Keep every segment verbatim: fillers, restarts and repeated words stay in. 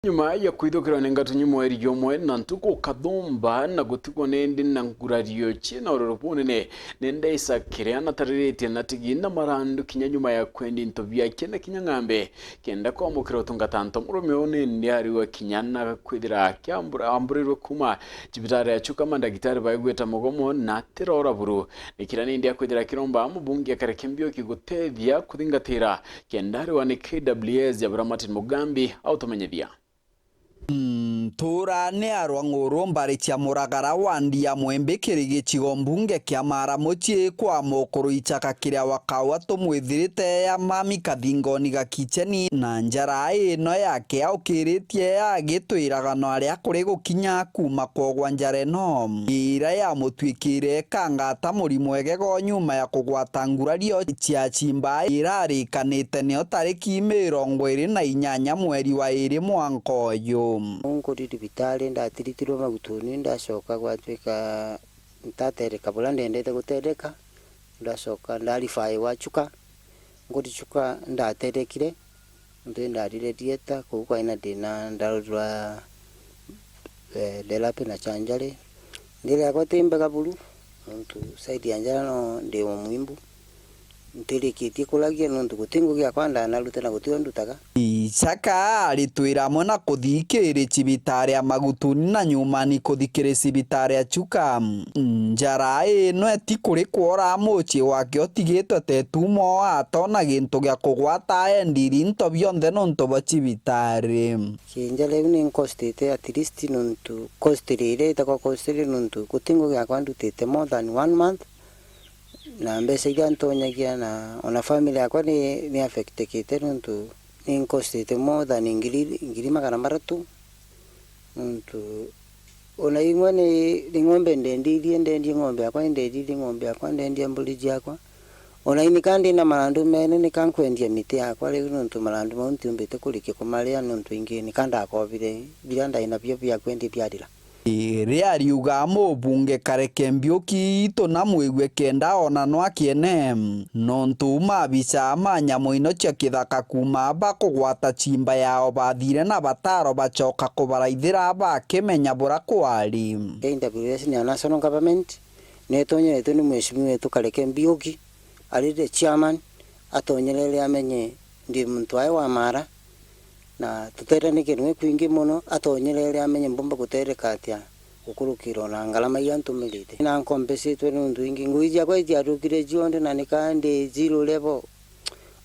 Nyuma ya kwithukirwa ni ngatu nyumweri jumwe na ntuku kathumba na gutigwo nindi na ngurario ciina ururu bunene, ni ndaica kiria natariritie na tigi na marandu kinya nyuma ya kwendi into biake na kinya ng'ambe kenda kwamukira utungata nto murume uu nindi ariwa kinya na kwithira akiambura-, amburirwe kuma cibitari ya Chuka, mandagitari baigwite mugomo na atirora buru. Ni kiria nindi akwithira akiromba mubunge akareke mbioki gutethia kuthingatira kenda ariwa ni K W S ya bura Martin Mugambi autumenyithia. Ntura ni arwa ng'uru mbari cia Muragara wandi ya Mwimbi kiri gicigo mbunge kia Mara mucii kwa mukuru Ichaka kiria wakaua tumwithirite ya mami kathingoni ga kicheni na njara ino yake aukiritie agitwiraga no aria kuri gukinya kuma kwogwa njara ino ira yamutwikire kangata murimo egego nyuma ya kugwata ngurario cia chimba irarikanite nio tariki mirongo iri na inyanya mweri wa iri mwanka uyu. Nkuri thibitari, ndatiritirwe magutuni, ndacoka gwatwika ntatereka buria ndendete gutereka, ndacoka ndarifaiwa Chuka. Nkuri Chuka ndaterekire, nontu indarire thieta, kuu kwaina thina ndarurirwa, eh, Delapi na Chanjari. Ndiri yakwa ti mbega buru, nontu side ya njara no ndi o mwimbu. Ntirikitie kuragia nontu guti ngugi yakwa ndanarute na guti o ndutaga. Ichaka aritwira amwe na kuthikiri cibitari ya Magutuni na nyumani kuthikiri cibitari ya Chuka. Njara ino eti kuri kwora mucii wake utigitwe tetumo atona gintu gia kugwata endiri into bionthe nontu bwa cibitari. Kinja riu ni nkostite at least nontu cost riria itagwa cost ri nontu guti ngugi yakwa ndutite more than one month, na mbeca iria ntonyagia na ona family yakwa ni, ni affectekite nontu ni nkostite more than ngiri, ngiri magana mathatu, nontu ona imwe ni, ni ng'ombe ndendithie, ndendie ng'ombe yakwa, indendithie ng'ombe yakwa, ndendie mburi ciakwa. Ona ini ka ndi na marandu mene, ni ka nkwendia miti yakwa riu, nontu marandu mau ntiumbite kurikia kumaria, nontu ingi ni ka ndakobire biria ndai nabio bia kwendia biathira. Riria ariuga mubunge kareke mbiuki itu na mwigue kenda ona no akiene, nontu mabica ma nyamu ino cia kithaka kuma bakugwata chimba yao bathire na bataro bacoka kubaraithira bakimenya bura kwari. K W S ni a national government, ni itonyeretwe ni mheshimiwa wetu Kareke Mbiuki, ari the chairman, atonyerere amenye ndi muntu ae wa Mara, na tuteranikenwe kwingi mono, atonyerere amenye mbumba gutereka atia gukurukira ona ngarama iria ntumirite. Na nkombesitwe ni untu ingi, ngugi ciakwa itiathukire cionthe, na nika ndi zero level.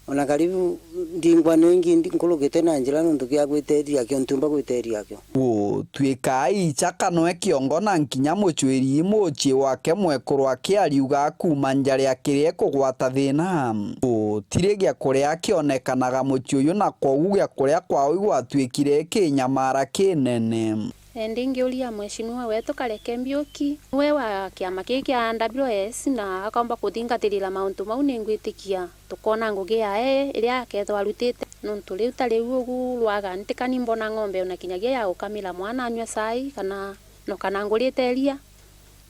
Ona karibu ndingwa ningi ndi-, nkurukite na njira nontu gia gwiteria akio, ntiumba gwiteria akio. Gutwika Ichaka noe kiongo na nkinya mucwiri mucii wake mwekuru akiariuga kuuma njara ya kiria kugwata thina. Gutiri gia kuria kionekanaga mucii uyu, na kwogu gia kuria kwao igwatwikire kinyamara kinene. Endi ngiuria mheshimiwa wetu Kareke Mbiuki, niwe wa kiama kii kia N W S na akomba kuthingatirira mauntu mau, ningwitikia tukona ngugi yae iria akethwa arutite, nontu riu ta riu ugu rwaga ntikani mbona ng'ombe ona kinyagia ya gukamira mwana anywe cai kana, no kana ngurite iria.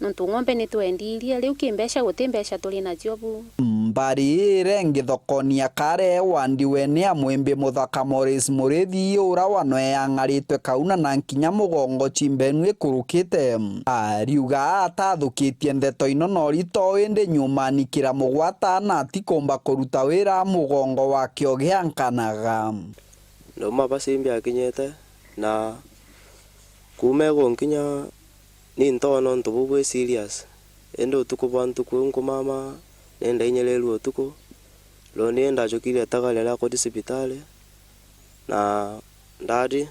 Nontu ng'ombe ni twendirie, riu ki mbeca guti mbeca turi nacio bu. Mbari irengi thokoni ya Kare wandiwe ni a mwimbi muthaka Morris Murithi ura wanoe ang'aritwe kauna na nkinya mugongo chimbenu ikurukite. Ariuga atathukitie ndeto ino no rito indi nyumani kira mugwata na atikumba kuruta wira mugongo wake ugiankanaga. Ndauma ba simbi akinyite na kuuma igu nkinya ni ntoona untu buu bwi serious, indi utuku bwa ntuku iu nkumama ni ndainyiririrue utuku, roni ndajukirie itagaria ria kuthi cibitari na ndathi.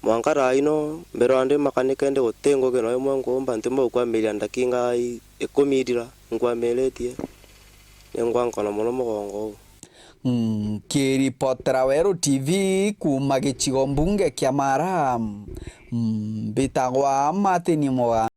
Mwanka thaa ino mbirwa ndi makanika indi guti ngugi no imwe nkuumba, ntiumba gukwamiria ndakinga i-, ikumi ithira nkwamiritie, ningwa nkono mono mugongo uu. Nkiripotera Weru T V kuuma gicigo mbunge kia Mara, mbitagwa Martin Muga.